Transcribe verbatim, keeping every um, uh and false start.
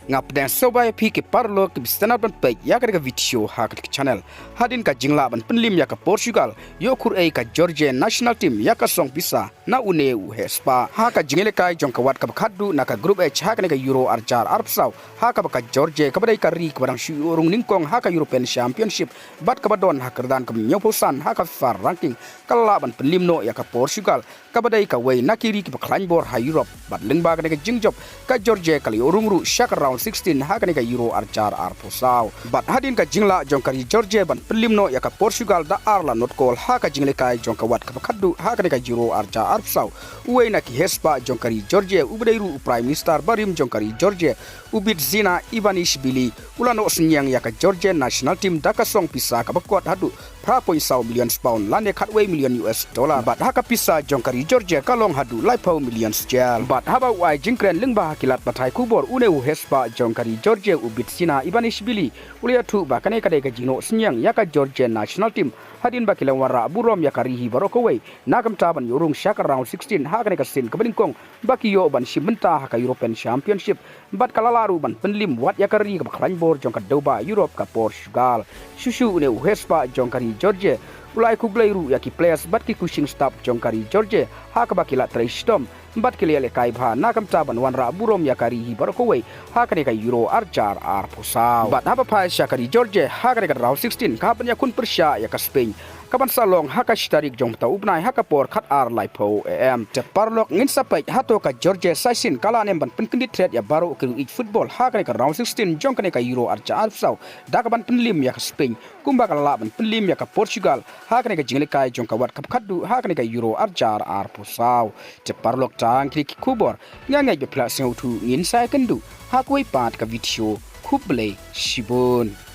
Nga pdiang sngewbha ïa phi ki paralok kiba sngewtynnat ban peit ïa kane ka video ha kane ka channel. Hadien ka jinglah ban pynliem ïa ka Portugal, ïoh khur ei ka Georgia national team ïa ka song pisa na une u heh spah ha ka jingïalehkai jong ka wat kaba khatduh na ka Group H ha kane ka Euro arhajar arphew saw, ha kaba ka Georgia kaba dei ka ri kaba dang shu ïoh rung nyngkong ha ka European Championship bad kaba don ha ka kyrdan kaba hynñiewphew san ha ka FIFA ranking, ka la lah ban pynliem noh ïa ka Portugal kaba dei kawei na ki ri kiba khlaiñ bor ha Europe. Bad lyngba kane ka jingjop, ka Georgia ka la ïoh rung ruh sha ka round sixteen ha kane ka Euro arhajar arphew saw. Bad hadien ka jinglah jong ka ri Georgia ban pynliem noh ïa ka Portugal da ar la not kol ha ka jingïalehkai jong ka wat kaba khatduh ha kane ka Euro arhajar arphew saw, uwei na ki heh spah jong ka ri Georgia uba dei ruh u Prime Minister barim jong ka ri Georgia, u Bidzina Ivanishvili, u la noh synñiang ïa ka Georgia national team da ka song pisa kaba kot haduh phra point saw million pound lane khatwei million U S dollar. Bad ha ka pisa jong ka ri Georgia ka long haduh laiphew million shell. Bad haba u ai jingkren lyngba ha ki lad pathai khubor, une u heh spah jong ka ri Georgia, u Bidzina Ivanishvili, u la ïathuh ba kane ka dei ka jingnoh synñiang ïa ka Georgia national team hadien ba ki la wanrah burom ïa ka ri hi baroh kawei na ka bynta ban ïoh rung sha ka round sixteen ha kane ka sien kaba nyngkong ba ki ïoh ban shim bynta ha ka European Championship. Bad ka la lah ruh ban pynliem wat ïa ka ri kaba khlaiñ bor jong ka dewbah Europe, ka Portugal. Shuh shuh une u heh spah jong ka ri Georgia u la ai khublei ruh ïa ki players bad ki coaching staff jong ka ri Georgia ha kaba ki la trei shitom bad ki la ïalehkai bha na ka bynta ban wanrah burom ïa ka ri hi baroh kawei ha kane ka Euro arhajar arphew saw. Bad haba phai sha ka ri Georgia ha kane ka round sixteen, ka hap ban ïakhun pyrshah ïa ka Spain, kaban sa long ha ka shi tarik jong mynta u bnai ha ka por khatar laiphew A M. Te paralok, ngin sa peit hato ka Georgia sa shisien ka lah ne em ban pynkyndit thret ïa baroh ki riewieid football ha kane ka round sixteen jong kane ka Euro arhajar arphew saw da kaban pynliem ïa ka Spain, kumba ka la lah ban pynliem ïa ka Portugal ha kane ka jingïalehkai jong ka wat kaba khatduh ha kane ka Euro arhajar arphew saw. Te paralok, tang kine ki khubor, nga ngeit ba phi la sngewthuh. Ngin sa ïakynduh ha kawei pat ka video. Khublei shibun.